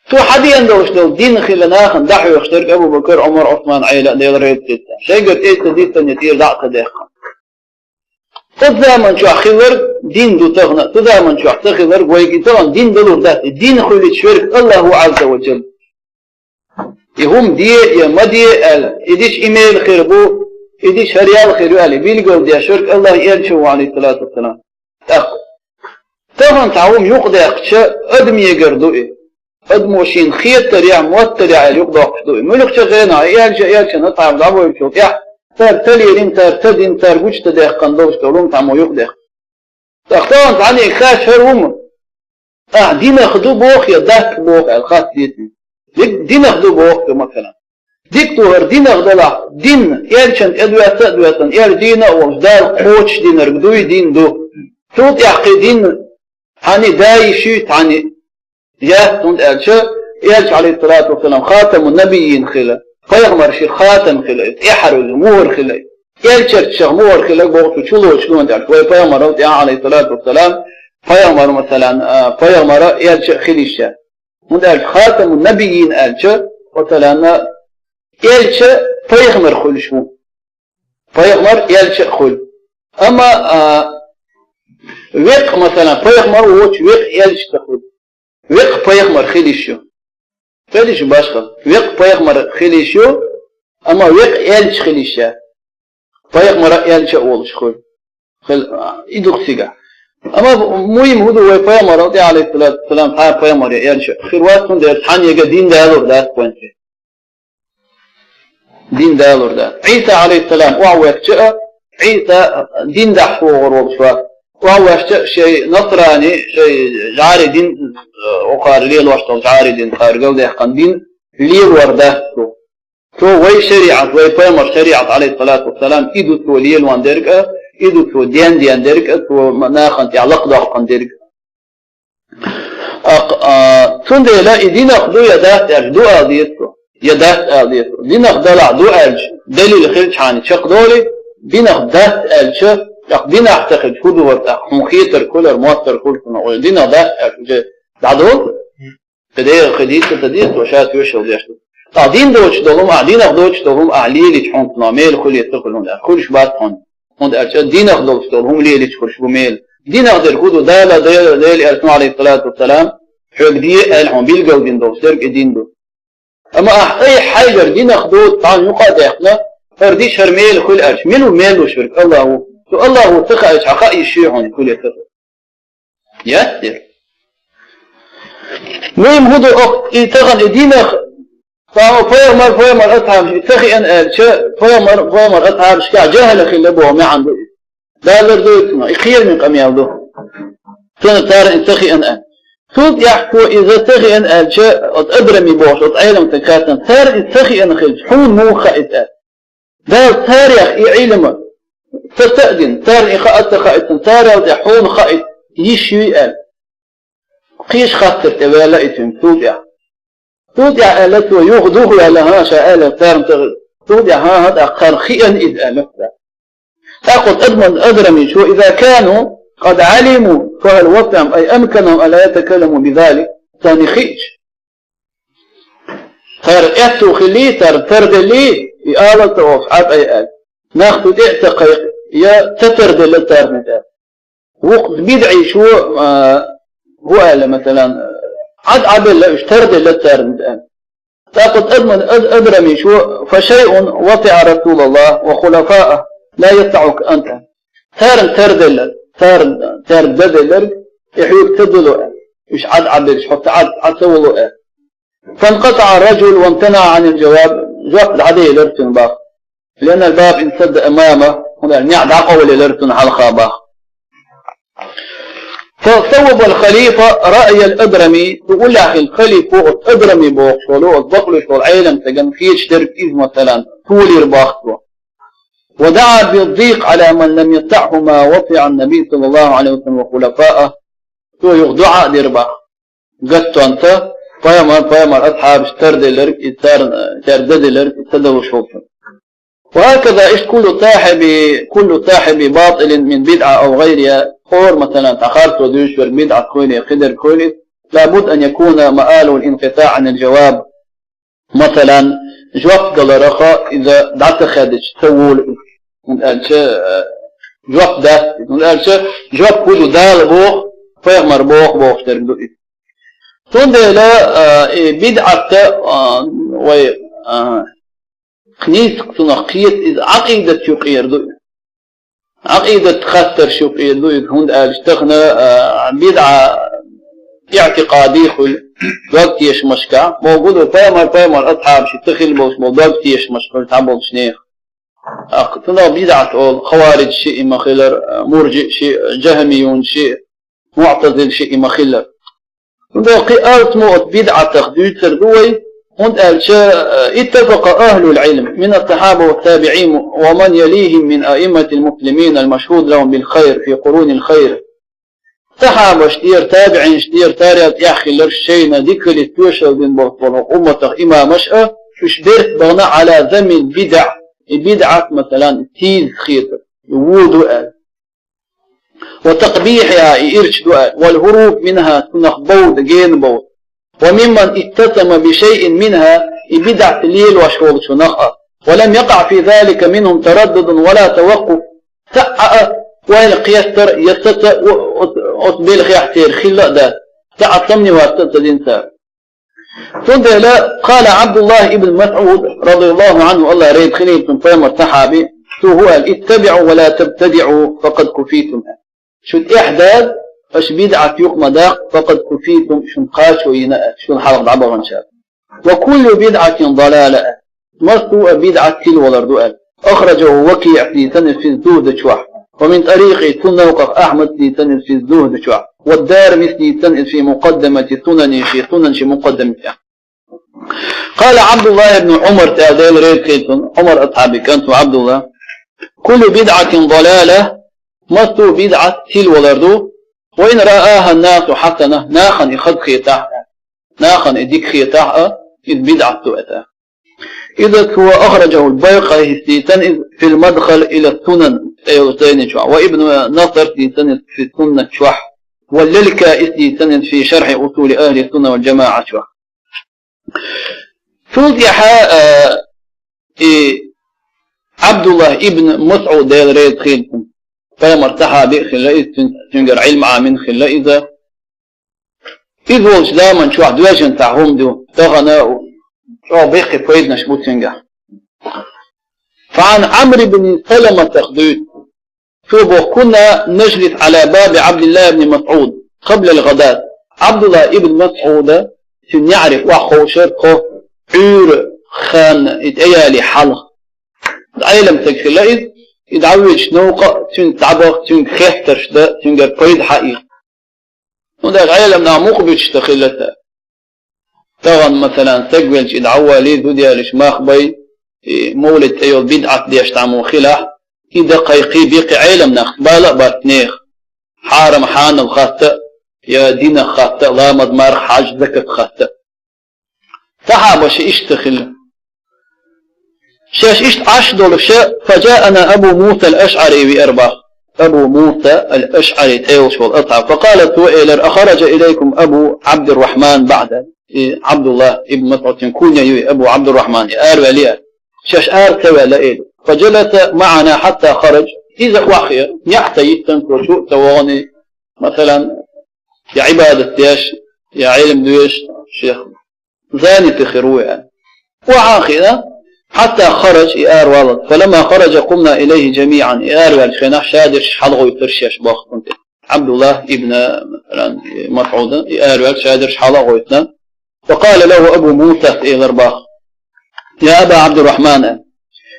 Цо хьадеана долуш долу дин хилла нахана дӀахьоьхуш дерг Абу-Бакар, Ӏумар, Ӏусман, Ӏела, Дела реза хуьлда царна. Шайгара тӀе ца дистина я тӀера дӀа а ца даьккхина. Оцу заман чохь хилларг дин ду тахана, цу заман чохь ца хилларг вайга и тахана дин далур дац, и дин хуьлуьйтуш верг Аллаху Ӏазза ва Джалла. И хӀума де я ма де аьлла, и диш и мела хир бу, и диш хӀара ял хир ю аьлла, билгал деш верг Аллах элча ву, Ӏалайхиссалату вассалам. ТӀаккха тахана цхьа хӀума юкъадаьккхича, адамегара ду и. Адамо шена хетарехь, моттарехь аьлла юкъадоккхуш ду и. Муьлххачу хенахь и элча, элчанна асхьабаш дӀавоьллачул тӀаьхьа, цара ца лелийна, цара ца дина, цара гучу ца даьккхина долуш долу хӀума цхьаммо юкъадаьккхи. ТӀаккха тахана цхьаьннега хаьттича хӀара хӀума: ахь динах ду боху я датах боху аьлла, хатта дийцина. Дик-, динах ду боху цо, масалан. Дика ду хӀара динах далахь, дин, элчанна тӀедоьсса а доьссина, элча дийна а волуш, Дала кхочушдинарг дуй, дин ду. Цул тӀаьхьа кхин дин цхьаьннега да йиш юй, цхьаьннега яц, хӀунда аьлча элча, Ӏалайхиссалату вассалам, хатамун-набиййин хилла, пайхамарийн хатам хилла, тӀаьхьара, мухӀар хилла. Элчанех мухӀар хилла бохучу чулоцуш ду, хӀунда аьлча вай пайхамарал тӀаьхьа, Ӏалайхиссалату вассалам, пайхамар, масалан, а, пайхамар а, элча а хила йиш яц. ХӀунда аьлча хатамун-набиййин аьлча, масалан, элча пайхамар хуьлуш ву. Пайхамар элча а хуьлу. Амма, а, веккъа, масалан, пайхамар воцуш, веккъа элча ца хуьлу. Веккъа пайхамар хила йиш ю. Хила йиш ю башха. Веккъа пайхамар хила йиш ю, амма веккъа элча хила йиш яц. Пайхамар а, элча а волуш хуьлу. Хила, а, и ду-кх цигахь. Амма муьйман хӀун ду, вай пайхамарал тӀе, Ӏалайхиссалату вассалам, цхьа а пайхамар я элча хир вац, хӀунда аьлча цхьаьннега дин далур дац вайна. Дин далур дац. Ӏийса, Ӏалайхиссалам, охьавоьттича а, Ӏийса дин дахьа вогӀур волуш вац. Охьавоьттича а шайн насрани, шайн жӀарийн дин, э, охара лелош долу жӀарийн дин, кхара галдаьккхина дин лелор дац цо. Цо вай шариӀат, вай пайхамар шариӀат, Ӏалайхиссалату вассалам, и ду цо лелон дерг а, и ду цо ден ден дерг а, цо ма-, нахана тӀехь лакхадоккхун дерг а. Акх-, а, цундела и динах ду я дац аьлча, ду ала деза цо, я дац ала деза цо. Динах далахь ду аьлча, далил хилчхьана чекхдолий, динах дац аьлча, тӀаккха динах ца хилча, хӀун ду хӀара тӀаккха, хьуна хетар хуьлура, моттар хуьлура шуна, динах дац аьлча, уже дӀадолу? Кхин дера, кхин дийца ца деза, ша тоьшалла деш ду. Ткъа дин доцуш долу хӀума, ахь динах доцуш долу хӀума ахь лелийча хьуна мела хуьлий, ца хуьлий, хӀунда аьлча хуьлуш бац хьуна. ХӀунда аьлча динах долуш долу хӀума лелийча хуьлуш бу мела. Динах дерг хӀун ду? Дала, Дела, Дела аьлла, Ӏалайхиссалату вассалам, хьоьга де аьлла хьуна билгал дина долуш дерг и дин ду. Амма ахь айхьа хьайгара динах доцу цхьанна юкъа а даьккхина, хӀара диш, хӀара мела хуьлу аьлча, мила ву мела луш верг? Аллах ву. Цу Аллах ву ца хаьа, хьан хаьа йиш ю хьуна хуьлий, ца хуьлий? Яц дера. Муьйман хӀун ду, ох, и тахана и динах, Ва пайхамар, пайхамар асхьабаш и ца хиъна аьлча, пайхамар, пайхамар асхьабашкахь жахӀил хилла боху маьӀна ду иза. Далар ду иза, и кхераме къамел ду. Цунна цара и ца хиъна аьлча. Цул тӀаьхьа цо иза ца хиъна аьлча, оцу Адрами бохуш, оцу Ӏеламстага хаьттина, цара и ца хиъна хилча, хьуна муха хаьа иза аьлла. Дала царех и Ӏилма ца ца а дина, царна и хаа ца хаийтина, царел тӀе хьуна хаийта йиш юй аьлла. Кхечу хаттар тӀе ваьлла и цуьнга, цул тӀаьхьа. Цул тӀаьхьа аьлла цо, юха духаваьлла, хӀан, ша аьлла, царна ца хи-, цул тӀаьхьа, хӀан, хӀан, тӀаккха тхарна хиъна иза аьлла цара. ТӀаккха оцу Адаман-, Адрамичо, إذا كانوا قد علموا فهل وسعهم أي أمكنهم ألا يتكلموا بذلك؟ Царна хиъча, цара аьтту хилий, цара тарделлий, и ала ца оха Ӏад ай аьлла. Нах цу тӀе а ца кхайкха, я ца тарделла царна тӀе. Вукху бидӀийчо, а, хӀу аьлла, масалан, Ӏад Ӏабелла уьш тарделла царна тӀе. ТӀаккха Адаман-, Ад-, Адрамичо, فشيء وسع رسول الله وخلفاءه لا يسعك أنت. Царна тарделла, царна, царна даделларг, и хьоьга ца дало аьлла. Уьш Ӏад Ӏабеллаш, хьо ца Ӏад, Ӏад ца вало аьлла. فانقطع الرجل وامتنع عن الجواب, жоп дӀаделира цуьнан бах. لأن الباب انسد أمامه, хӀунда аьлча неӀ дӀакъовлаелира цунна хьалха бах. فصوب الخليفة رأي الأضرمي, цу уллехь хилла халифо оцу Адрами бохуш волу, оцу бакълуьйш волу Ӏеламстагана хеташ дерг иза, масалан, толийра бах цо. ودعا بالضيق على من لم يسعه ما وسع النبي صلى الله عليه وسلم وخلفاءه. Цо юха дуӀа а дира бах. Гаттонца, пайхамар, пайхамар асхьабаш тарделларг, и царна, цара даделларг, и ца далуш волчун. وهكذا إيش كل صاحب، كل صاحب باطل من بدعة أو غيرها, хӀора, масалан, цхьа харцо дуьйцуш верг, бидӀат хуьлий, кхидерг хуьлий, لابد أن يكون مآله الانقطاع عن الجواب. Масалан, жоп даларах иза дӀа ца хедича, ца волу иза. ХӀунда аьлча, э, жоп дац иза. ХӀунда аьлча, жоп хӀу ду, Дала боху, пайхамар боху, бохуш дерг ду иза. Цундела, э, и бидӀат, э, вай, э, нийса цунах кхета иза, Ӏакъидат юкъера ду иза. Ӏакъидат хаттарш юкъера ду иза, хӀунда аьлча тахана, а, бидӀа иӀтикъади хуьлу, дог тешамашкахь, бохург ду, пайхамар, пайхамар асхьабаш ца хилла болуш болу дог тешамаш хуьлу цхьаболчу нехан. ТӀаккха цунах бидӀат олу, хаварижаш шиъ и ма-хиллара, муржиаш шиъ, жахӀмиюнаш шиъ, муӀтазилаш шиъ и ма-хиллара. Цундела кхин а алсамо оцу бидӀатах дуьйцур ду вай, хӀунда аьлча, э, اتفق أهل العلم من الصحابة والتابعين ومن يليهم من أئمة المسلمين المشهود لهم بالخير في قرون الخير. Сахьабаш тӀера, табиӀинаш тӀера, царел тӀехь хилларш, шайна дикале тоьшалла дина болуш болу умматах имамаш а, уьш берт бахана على ذم البدع, и бидӀат, масалан, тийза хетар, и вон ду аьлла. وتقبيحها, и ирча ду аьлла, والهروب منها, цунах бовда, гена бовда. وممن اتسم بشيء منها, и бидӀат лелош волчунах а. ولم يقع في ذلك منهم تردد ولا توقف. Цхьа а ойла кхеттар я саца о-, о-, оцу белхех церан хилла а дац. Цхьа а сомневаться а ца дина цара. Цундела قال عبد الله بن مسعود رضي الله عنه, АллахӀ реза хилийла цунна, пайхамар сахьаби, цо хӀу аьлла: اتبعوا ولا تبتدعوا فقد كفيتم. Шу тӀехь даза, аша бидӀат юкъа ма даккха, فقد كفيتم, шуна кхачо йина аьлла, шуна хьалха дӀабаханчара. وكل بدعة ضلالة. Массо а бидӀат тилавалар ду аьлла. أخرجه وكيع дийцина иза في الزهد чохь. ومن طريقه, цунна новкъах Ахьмада дийцина иза في الزهد чохь. والدارمي дийцина иза في مقدمة سننه, шен сунан шен мукъаддаматехь. قال عبد الله بن عمر, цӀе Дела реза хилийла цунна, Ӏумар асхьабан кӀант ву ӀабдуллахӀ: كل بدعة ضلالة, массо а бидӀат тилавалар ду, وإن رآها الناس حسنة, нахана и хаза хетахь а, нахана и дика хетахь а, иза бидӀат ду аьлла. Иза цо, أخرجه البيهقي, дийцина иза في المدخل إلى السنن, цӀе йолчу тайна чохь, وابن نصر, дийцина иза في السنة чохь, واللالكائي, дийцина иза في شرح أصول أهل السنة والجماعة чохь. Цул тӀаьхьа, а, и ӀабдуллахӀ ибн МасӀуд, Дела реза хилийла цунна, пайхамар сахьаби а хилла иза, цуьн-, цуьнгара Ӏилма Ӏамийна хилла иза. Иза волчу заман чохь доьжна цхьа хӀума ду, тахана чӀогӀа бехке пайданаш бу цуьнгахь. فعن عمرو بن سلمة дуьйцу. Цо боху: كنا نجلس على باب عبد الله بن مسعود قبل الغداة. ӀабдуллахӀ ибн МасӀуда, цуьнан неӀарехь охьаховшура тхо, Ӏуьйра ханна и тӀеяли хьалха. Ӏелам стаг хилла иза, и дӀавоьдуш новкъа а цуьнца дӀабаха, цуьнга хеттарш дан, цуьнгара пайда хьаийца. Ну, дагахь Ӏелам нах мукъа буьтуш дан хилла цара. Тахана, масалан, стаг велча, и дӀавале, зуда ялийта мах бай, и мовлид тӀе йолу бидӀат деш дӀа мо хилахь, и дан кхайкхий, беккхий Ӏелам нах, бала а бац нехан. Хьарам-хьанал хатта а, я динах хатта а, ламаз-марха, хьаж-закат хатта а. Сахьабаша иштта хилла. Шаьш иштта Ӏаш долуша, فجاءنا أبو موسى الأشعري веара боху. Абу Муса ал-АшӀари тӀе йолуш волу асхьаб. فقال, цо элира: أخرج إليكم أبو عبد الرحمن بعد؟ И Ӏабдуллах ибн МасӀудин куьйга ю и Абу Ӏабдуррахьман, и араваьлла а? Шаьш ара ца ваьлла, элира. فجلس معنا حتى خرج. Иза охьахиира. НеӀ ца йиттина, цо чу а ца вахана, масалан, я Ӏибадат деш, я Ӏилма доьшуш, шех занятый хир ву аьлла. Охьа а хиъна, حتى خرج, и араваллалц. فلما خرج قمنا إليه جميعا. И араваьллачу хенахь шадерш хьалагӀойтура шаьш боху цунна тӀе. Ӏабдуллах ибн, масалан, МасӀуда, и араваьлла шадерш хьала а гӀойтина. فقال له أبو موسى, элира боху: يا أبا عبد الرحمن,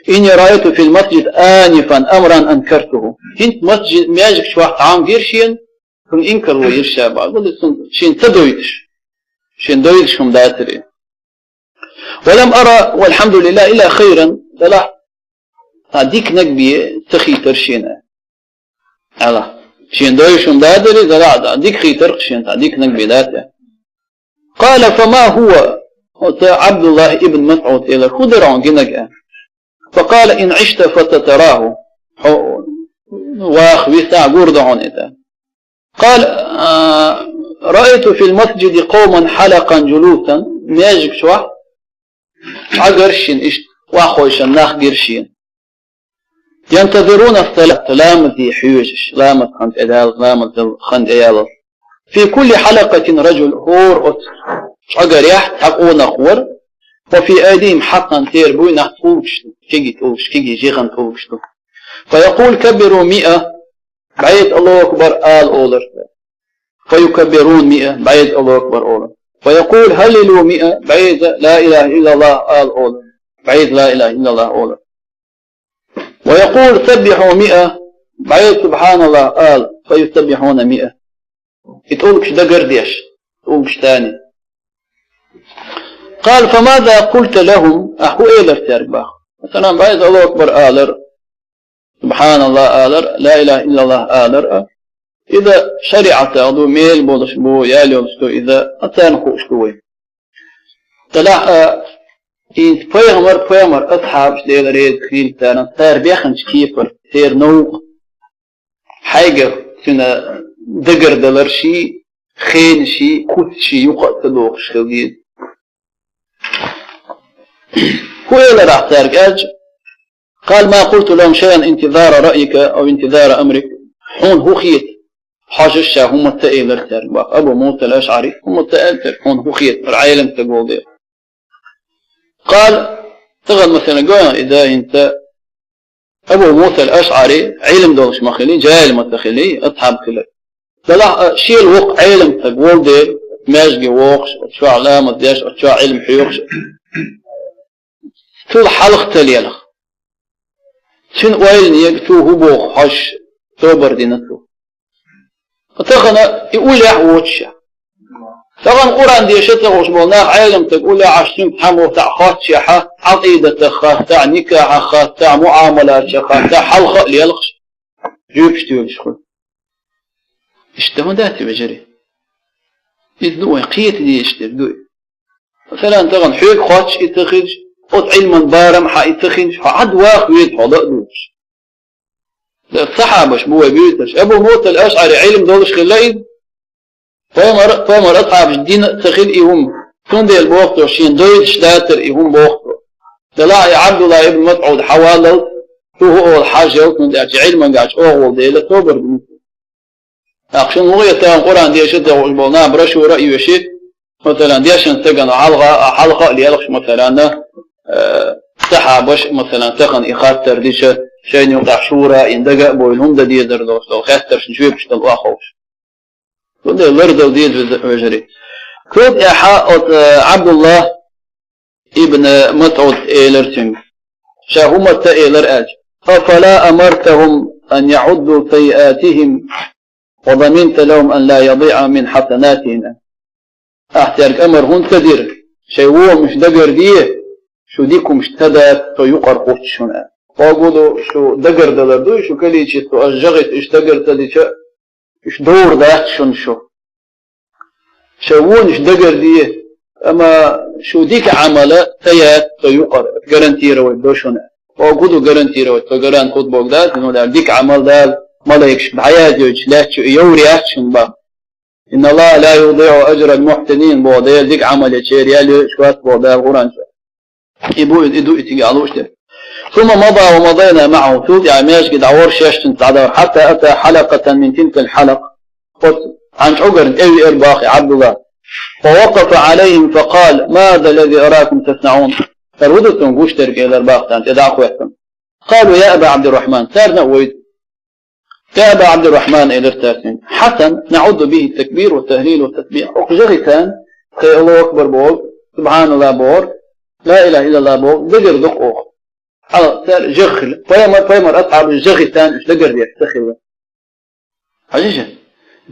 إني رأيت في المسجد آنفا أمرا أنكرته. ХӀинца масжид, маьждиг чохь цхьа хӀума гира шена, хӀума инкарло йира ша боху. Гуди цунна шена ца дойтуш. Шена дойтуш хӀума дацара и. ولم أر والحمد لله إلا خيرا, делахь цхьа диканиг бен ца хийтира шена. Ала, шена дойтуш хӀума дацара и, делахь цхьа дика хийтира шена, цхьа диканиг бен дац. قال: فما هو؟ Оцу Ӏабдуллах ибн МасӀуда элира: хӀун дара хьуна гинарг? فقال: إن عشت فستراه. Хьо ваха висахь, гур ду хьуна иза. قال: آه، رأيت في المسجد قوما حلقا جلوسا. Маьждиг чохь цхьа гира шена иштта, охьахевшина нах гира шена. ينتظرون الصلاة, ламазе хьоьжуш, ламаз хан тӀедаллалц, ламазан хан тӀеялалц. في كل حلقة رجل, хӀора оцу цхьа гарехь цхьа къонах вара. وفي أيديهم حصى, церан буйнахь тӀулгаш ду, кегий тӀулгаш, кегий жихан тӀулгаш ду. فيقول: كبروا مائة, бӀеза Аллаху акбар ала олура. فيكبرون مائة, бӀеза Аллаху акбар олура. ويقول: هللوا مائة, бӀеза لا إله إلا الله ала олура. БӀеза لا إله إلا الله олура. ويقول: سبحوا مائة, бӀеза سبحان الله ала, فيسبحون مائة. И тӀулгаш дагардеш, тӀулгаш тани. قال: فماذا قلت لهم؟ Ахь хӀун элира цаьрга боху? Масалан, бӀеза Аллаху акбар алар, سبحان الله алар, لا إله إلا الله алар а. Иза шариӀатехь ду, мел болуш бу, ял йолуш ду иза, а царна хууш ду вай. Делахь а, хӀинца пайхамар, пайхамар асхьабаш, Дела реза хила царна, цара бехначу кепара, церан новкъа, хьайгара цуьнан дагардаларший, хенаший, куцаший юкъа а ца дохуш хила деза. ХӀун элира ахь цаьрга аьлча, قال: ما قلت لهم شيئا انتظار رأيك أو انتظار أمرك. Хьуна хӀун хета, хьожуш ша хӀума ца элира цаьрга боху. Абу Муса ал-АшӀари хӀума ца аьлла цаьрга, хьуна хӀун хета, хӀара Ӏелам стаг волу дела. قال, тахана, масалан, гой хьуна иза хӀинца, Абу Муса ал-АшӀари Ӏилма долуш ма хили, жаьхӀил ма ца хили, асхьаб хили. Делахь а, шел воккха Ӏелам стаг волу дела, маьждиге вогӀуш, оцу чохь ламаз деш, оцу чохь Ӏилма хьоьхуш, цул хьалха ца лелха. Цуьнан ойла ега, цо хӀун боху хьожуш, собар дина цо. Тахана и уллехь а воцуш. Тахана Къуръан деша ца хууш болу нах, Ӏелам стаг уллехь Ӏаш, цуьнга цхьаммо таӀа хоттахь, Ӏакъидатах хоттахь, никахьах хоттахь, муӀамалатах хоттахь, хьалха а лелхаш, жоьпаш доьлуш хуьлу. Иштта хӀун дац, вежарий? Иза ду вайн кхета дезаш дерг, дуй. Масалан, тахана хьоьга хоттуш и ца хилча, оцу Ӏилман барам хьан и ца хилча, хьо Ӏад ваха веза, хьо ла а дуьйлуш. Сан сахьабаш бу вай буьйцурш. Абу Муса ал-АшӀари Ӏилма долуш хилла иза. Пайхамар, пайхамар асхьабаш дина а ца хилла и хӀума. Цундела боху цо, шена дойтуш дацара и хӀума боху цо. Делахь и Ӏабдулла ибн МасӀуд хьаваллалц, цо хӀун олу хьажа ялц, хӀунда аьлча Ӏилманга чӀогӀа волу дела, собар дина цо. ТӀаккха шуна хӀун хета, Къуръан деша ца хууш болу нах брошюра а йоьший, масалан, дешначу стагана хьалха, хьалха а лелхаш, масалан, э, сахьабаш, масалан, тахана и хаттар дича, шайна юкъахь шура а йина, дага а бовлу, хӀунда дезар долуш долу хаттаршна жоьпаш дала охьаховша. Цундела лардала деза веза, вежарий. Цул тӀаьхьа оцу, э, Ӏабдулла Ибн МасӀуд элира цуьнга: «Ша хӀун ма ца элира аьлча, أفلا أمرتهم أن يعدوا سيئاتهم وضمنت لهم أن لا يضيع من حسناتهم». Ахьа цаьрга амар хӀунда ца дира, шайн вохамаш дагарде, шу дика хӀумаш ца даккха, со юкъара кхуьссуш шуна аьлла. Бохург ду, шу дагардалар дуй, шу количество, аш жагӀита уьш дагар ца дича, уьш довр дац шуна шу. Шайн вонаш дагарде, амма шу дика Ӏамал ца яц со юкъара, гарантировать до шуна. Бохург ду гарантировать, со гарант хӀуд бохург дац, ну, Дала дика Ӏамал Дала малайкашка дӀаяздойча лаьттачу и йовр яц шуна боху. «إن الله لا يضيع أجر المحسنين», боху Дала дика Ӏамал ечеран ял йойуш вац боху Дала Къуръан чохь. И бу, и ду и цига лууш дерг. «ثم مضى ومضينا معه», цул тӀаьхьа маьждиге дӀавора шаьш цуьнца дӀадахар, «حتى أتى حلقة من تلك الحلق». Оцу цхьана чӀугарна тӀевеара боху и Ӏабдулла. «فوقف عليهم فقال: ما هذا الذي أراكم تصنعون؟» ХӀара хӀун ду цунна гуш дерг, элира боху царна тӀе дӀа а хоьттина. «قالوا: يا أبا عبد الرحمن», царна а вуьйцу. «يا أبا عبد الرحمن», элира цара цуьнга, «حسن نعد به التكبير والتهليل والتسبيح». Оха жагӀита тхан тхайн Аллаху акбар бохург, субхьаналлахӀ бохург, ла илахӀа иллаллахӀ бохург дагардо-кх оха. Хьала цара жагӀа хила. Пайхамар, пайхамар асхьабаш жагӀита уьш дагардеш ца хилла. Хьажа шу?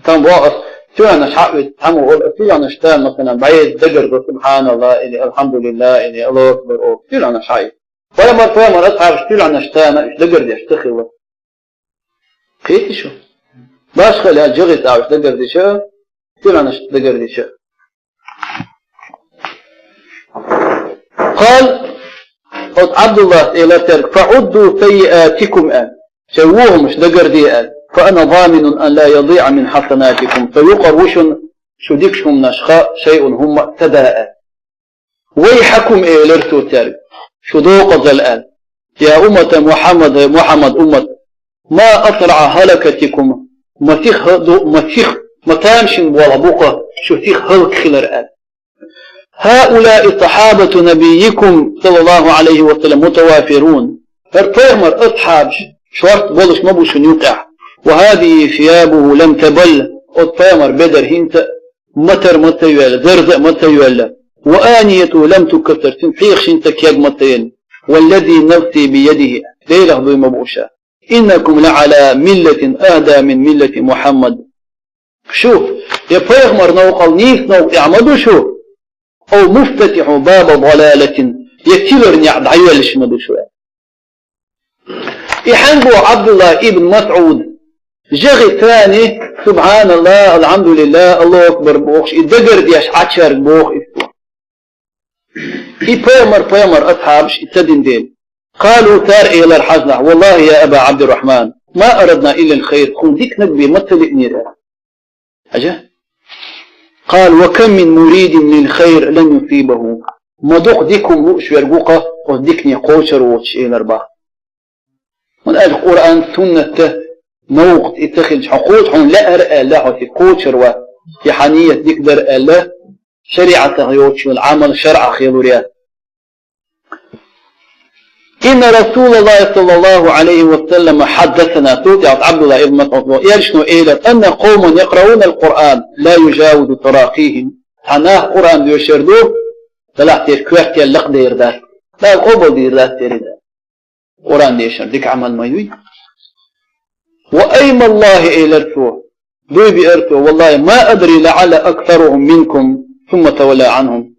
Тхан боху ас, тоьхнаш хьаъ вита, цхьаммо олу, ас тоьхнаш тхан, масала, бӀе дагардо, субхьаналлахӀ или алхьамдулиллахӀ или Аллаху акбар олу. Тоьхнаш хьаъ вита. Пайхамар, пайхамар асхьабаш тоьхнаш тхан уьш дагардеш ца хилла. Кхетий шу? Башхалла жагӀита уьш дагардича, тоьхнаш дагардича. «قال», оцу Ӏабдуллас элира цаьрга, «فعدوا سيئاتكم», аьлла, шайн вохамаш дагарде аьлла, «فأنا ضامن أن لا يضيع من حسناتكم», со юкъара ву шуна, шу дикачу хӀуманашха шайъун хӀумма а ца да аьлла. «ويحكم», элира цо цаьрга, шу докъазалла аьлла, «يا أمة محمد», Мухьаммад уммат, «ما أسرع هلكتكم», ма сиха ду, ма сиха, ма тамашийна болх бу-кх шу сиха хӀаллакьхилар аьлла. «هؤلاء صحابة نبيكم صلى الله عليه وسلم متوافرون». ХӀара пайхамар асхьабаш шорта болуш ма бу шуна юкъехь. «وهذه ثيابه لم تبل». Оцу пайхамар бедар хӀинца а матар ма ца йоьлла, зарза а ма ца йоьлла. «وآنيته لم تكسر», цуьнан хьехаш хӀинца а кег ма ца елла. «والذي نفسي بيده», Делах дуй ма бу ша. «إنكم لعلى ملة أهدى من ملة محمد». Шу, я пайхамар новкъал нийса новкъа тӀехь ма ду шу, «أو مفتتح باب ضلالة», я тилар некъ дӀайоьллуш ма ду шу. И хьан боху Ӏабдулла ибн МасӀуд, жагӀита, субхьаналлахӀ, алхьамдулиллахӀ, Аллаху акбар бохуш, и дагардеш Ӏачаьрга боху иза. И пайхамар, пайхамар асхьабаш и ца дина дела. «قالوا», цара элира хьажнахь: «والله يا أبا عبد الرحمن ما أردنا إلا الخير», тхуна диканиг бен ма ца лиънера. Хьажа? «قال: وكم من مريد للخير لن يصيبه». Ма дукха дика хӀума лууш верг ву-кх оцу дикане кхочур воцуш, элира боху. ХӀунда аьлча Къуръан, суннатта новкъа и ца хилча, хьо кхочу, хьуна лаьара аьлла, хьо цига кхочур вац, я хьан нийят дика дара аьлла, шариӀатах йоцуш йолу Ӏамал шарӀах хилур яц. «إن رسول الله صلى الله عليه وسلم حدثنا», цул тӀаьхьа Ӏабдулла ибн МасӀуд боху, элчано элира: «أن قوما يقرؤون القرآن لا يجاوز تراقيهم». Цхьа нах Къуръан доьшур ду, делахь церан коьртел лакхадер дац. Дала къобалдийр дац церан и. Къуръан дешар дика Ӏамал ма юй. «وأيم الله», элира цо, дуй биара цо: «والله ما أدري لعل أكثرهم منكم», ثم تولى عنهم.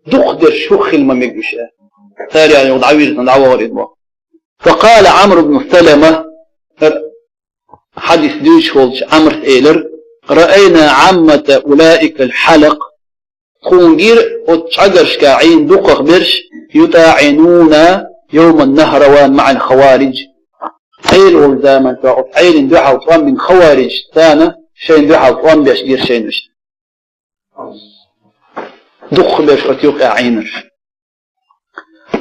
Дукхахдерш хӀух хила ма мега уьш аьлла. Царел юха дӀавирзина дӀавахара иза боху. «فقال عمرو بن سلمة», хӀара хьадис дуьйцуш волчу Ӏамрас элира: «رأينا عامة أولئك الحلق». Тхуна гира оцу чӀагаршка Ӏийна дукхахберш: «يطاعنون يوم النهروان مع الخوارج». Ӏела волу заманчохь оцу Ӏелина дуьхьал тӀом бина хаварижца шайна дуьхьал тӀом беш гира шайна уьш. Дукхахберш оцу юкъа Ӏийнарш.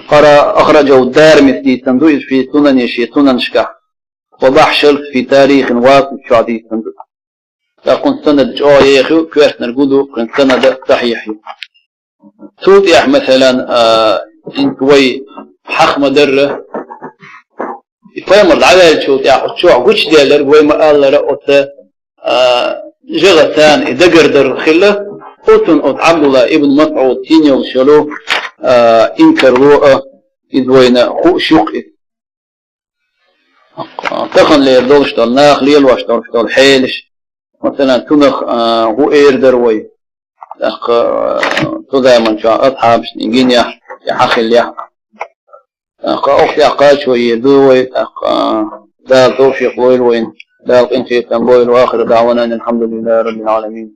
ХӀара ахражахӀу Даримис дийцина ду иза шен сунане, шен сунанашкахь. Ва бахьшарту фи тарихин васит чохь дийцина ду. ТӀаккха хӀун санад чӀогӀа еха ю, коьртаниг гу ду, кхин санад а сахьихь ю. Цул тӀаьхьа, масалан, а, хӀинца вай хьаха ма-дарра, и пайхамар дӀаваьллачул тӀаьхьа оцу чохь гучуделларг вай ма-аллара оцу, а, жагӀа царна и дагардар хилла, оцунна оцу Ӏабдулла ибн МасӀуд тин йолуш йолу а, инкарло а, иза вайна хууш ю-кх иза. Таханлера долуш долу, наха лелош долуш долу хьелаш, масалан, цунах, а, хӀун эр дара вай, тӀаккха, а, цу заманчохь асхьабашна гинехь, я хьан хиллехь. ТӀаккха оха тӀехь кхачо еза ду вай, тӀаккха, а, Дала тавфикъ лойла вайна, Дала къинхетам лойла, ва ахиру даъвана анил хьамдулиллахи раббил Ӏаламин.